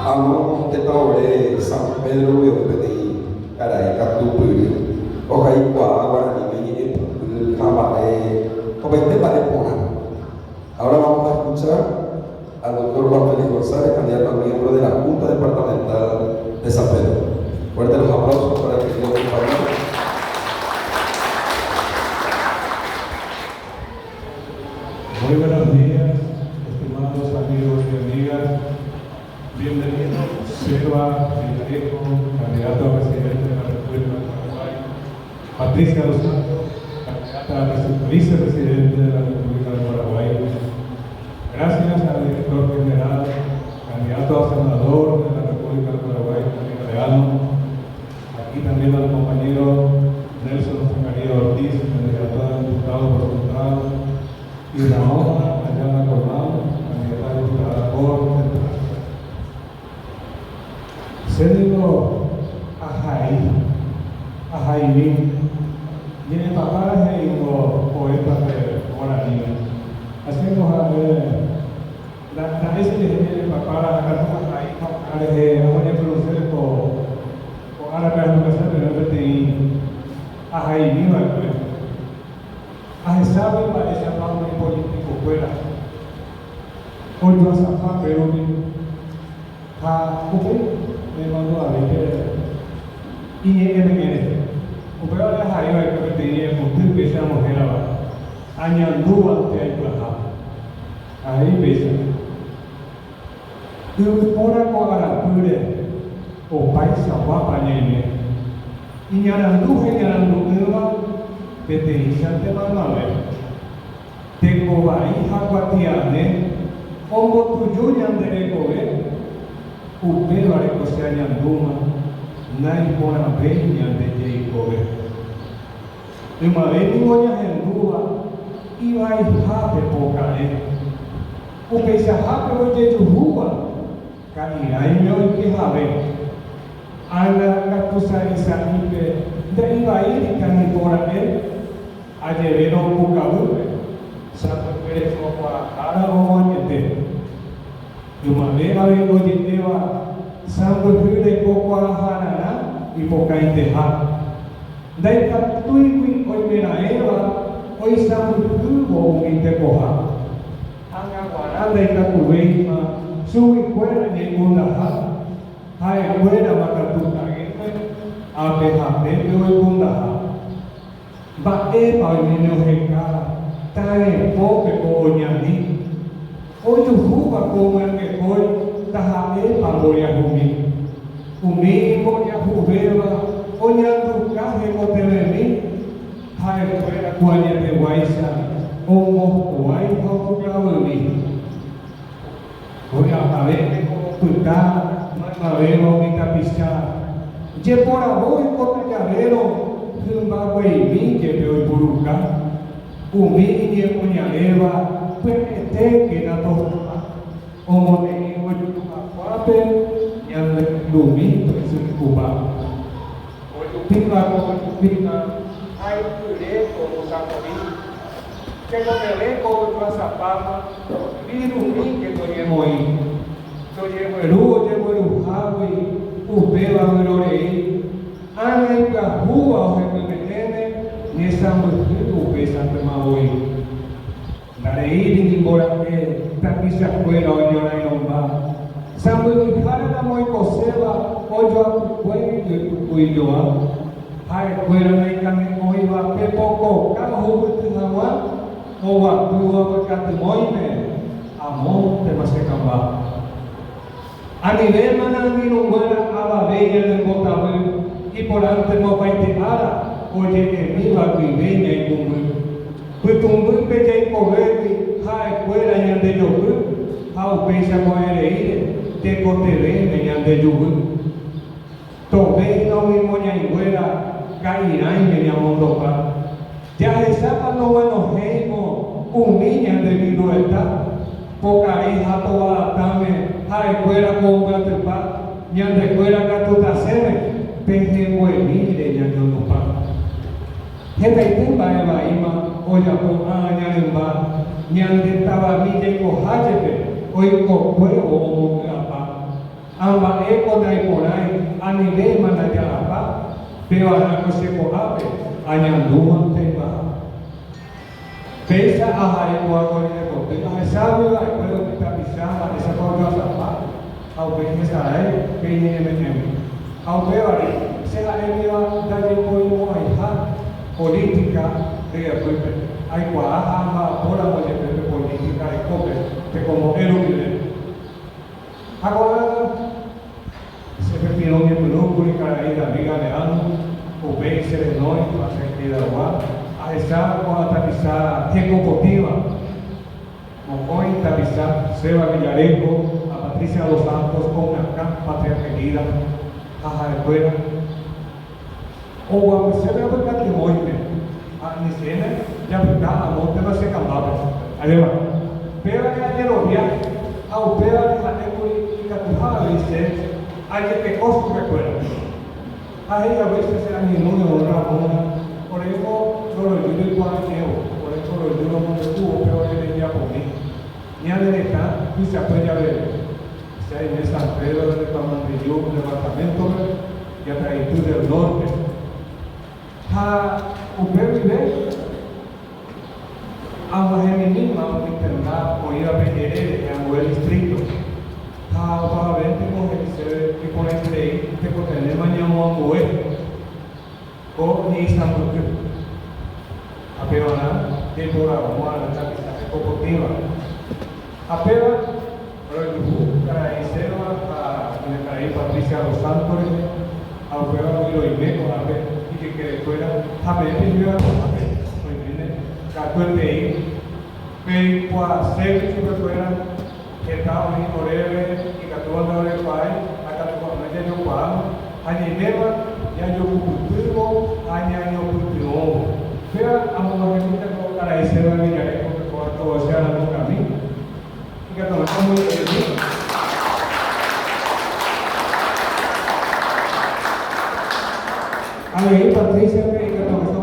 Amo tetãvore San Pedro-gui oĩ peteĩ karai katupyry ohaikuaa guaraníme ñe'ẽpyhy ha mba'e opaite mba'e porã. Ahora vamos a escuchar al doctor Juan Félix González, candidato a miembro de la Junta Departamental de San Pedro. Fuerte los aplausos para el querido compañero. Muy buenos días, estimados amigos y amigas. Bienvenido Seba Villarejo, candidato a presidente de la República del Paraguay. Patricia dos Santos, candidata a vicepresidente de la República del Paraguay. Gracias al director general, candidato a senador de la República del Paraguay, Javier Galeano. Aquí también al compañero Nelson Zacarías Ortiz, candidato a diputado por Central, y Ramona Ayala Colmán, candidata a diputada por Central. Che ningo ahai, ahaimi, ñe'ẽpapára he'ívo poétape guaraníme. Ha chéngo ha'e nda'e chejehe ñe'ẽpapára ha katu ahai ha oka rehe amoñepyrũse ko ko árape ahendukase peve peteĩ ahaimi va'ekue. Ahechágui mba'éichapa umi politikokuéra ojuasapa pérupi ha upéi nemandu'avéi pe iñe'ẽme'ẽ rehe. Upévare ahai va'ekue peteĩ ñe'ẽpoty péicha amohérava, Añandúvante aipyaha. Ha he'i péicha, Yvypóra ko arapýre opaichaguápa ñaime. Iñarandu ha iñarandu'ỹva peteĩchante maymave. Teko vai ha kuatia'ne ombotuju ñande rekove, upévare ko che añandúma naiporãvéi ñande jeikove. Ymave ningo ñahendúva ivaihápe pokarẽ, upeichahápe ojejuhúva ka'irãime oike jave. Ág̃a katu sa'i sa'ípe nda'ivaíri kañypora'e ajevérõ pukavýpe, sãmbyhyrekokuaahára omoañete. Ymave avei oje'éva sãmbyhy rekokuaahararã ipokãiteha. Ndaikatúigui oimeraẽva oisãmbyhývo umi tekoha. Ág̃aguarã ndaikatuvéima chuguikuéra ñaikundaha, ha'ekuérama katu tagépe ápe ha pépe oikundaha. Mba'épa oiméne oheka tagẽpópe ko oñani, ojuhúva ko omyangekói taha'épa mboriahumi. Umi imboriahuvéva oñanduka hekotevẽmi, ha'ekuéra ku añeteguáicha ombohovái ha opukavymi. Vy'apavẽ niko opyta maymavéva umi tapicha jeporavo oikóta javérõ hymba gueimi jepe oipuruka, umi iñemoñaréva pya'etékena toha'ã omoneĩ ojuruhakuápe ñande rumi toisyrykupa. Ojupíva ko ojupíva ha ipyre ko osako'i. Tekotevẽ ko ojuasapáma virumíke toñemoĩ. Tojegueru ojegueruhágui upéva vyrorei, ág̃a ipyahúva ohepyme'ẽne ñesãmbyhy upéichantema voi. Ndareíri ningo ra'e tapichakuéra oñorairõmba, sãmbyhyhára ramo oikoséva ojoapykuéri oipykuijoa, ha'ekuéra naikane'õiva pe pokoka ohupyty hag̃ua oguapýva pykatyvõime amóntema che kamba. Anivéma ne angirũnguéra avave ñanembotavy, iporãntema opaite ára oje'emíva guive ñaikũmby. Pytũmbýpe jaikovégui ha'ekuéra ñandejopy ha upéicha ko'ẽreíre tekotevẽme ñandejuvy. Tovéina umi moñainguéra ka'irãime ñamondopa. Jahechápa noguenohẽimo umi ñande virueta, pokarẽ ha tovaratãme ha'ekuéra ko ombyatypa, ñandekuéra katu tasẽme pehẽnguemíre ñañondupa. Hetaite mba'e vaíma ojapo ágã ñarymba ñande tavami jaikoha jepe oikokuévo omongy'apa. Ã mba'éko naiporãi anivéma ndaja'apa, pevarã ko che ko'ápe añandúmante ipaha. Péicha ahai ko'ág̃a oñe'ẽpoty ahechágui va'ekue umi tapicha mba'éichapa ojoasapa ha upéi hesarái pe iñe'ẽme'ẽgui. Ha upévare che ha'émiva ndajepoimo'ãiha polítika ryepýpe, aikuaa ha amba'apóramo jepe pe polítika rekópe tekombo'e rupive. Ha ko'ág̃a che pepirũ ñepyrũkuri karai David Galeano, upéi che renói ha che Lleidagua, ahecha ko'ã tapicha hekopotĩva, mokõi tapicha, Seba Villarejo ha Patricia Dos Santos omyakã Patria Querida ha ha'ekuéra oguapysépe apykatyvõime ha anichéne japyta amóntema che kambápe. Ajépa? Pévare ajerovia ha upévare ha'ékuri ikatuha avei che ajepeko chupekuéra. Ha he'i haguéicha che angirũ León Ramona, oréko roroju roikuaañévo, oréko roju romombe'úvo pe ore rembiapomi, ñane retã tuichakue javeve. Che aime San Pedro de Pamandeyú departamento-pe, Yataity del Norte. Ha upe guive ag̃uahẽmimíma umi tenda oĩva pe jere rehe ambue distrito. Ha opavavénteko he'i chéve iporãiterei tekotevẽma ñamoambue ko ñeisãmbyhy. Ha pevarã jaiporavo arã tapicha hekopotĩva. Ha péva rojuhu karai Seba ha kuñakarai Patricia Dos Santos rehe, ha upévagui roime ko'ápe ijykerekuéra ha peẽ pejuéva ko'ápe oiméne katuetei peikuaaségui chupekuéra heta oĩ oréve ikatúva ndaorekuaái ha katu ko'ág̃a jajokuaáma ha ñaiméva jajokupytývo ha ñañopytyvõvo. Péva amog̃uahẽmíta ko karai Seba Villarejo pe kóva todo che arandukami. Ikatu omoñe'ẽmi. Avei Patricia-pe ikatu.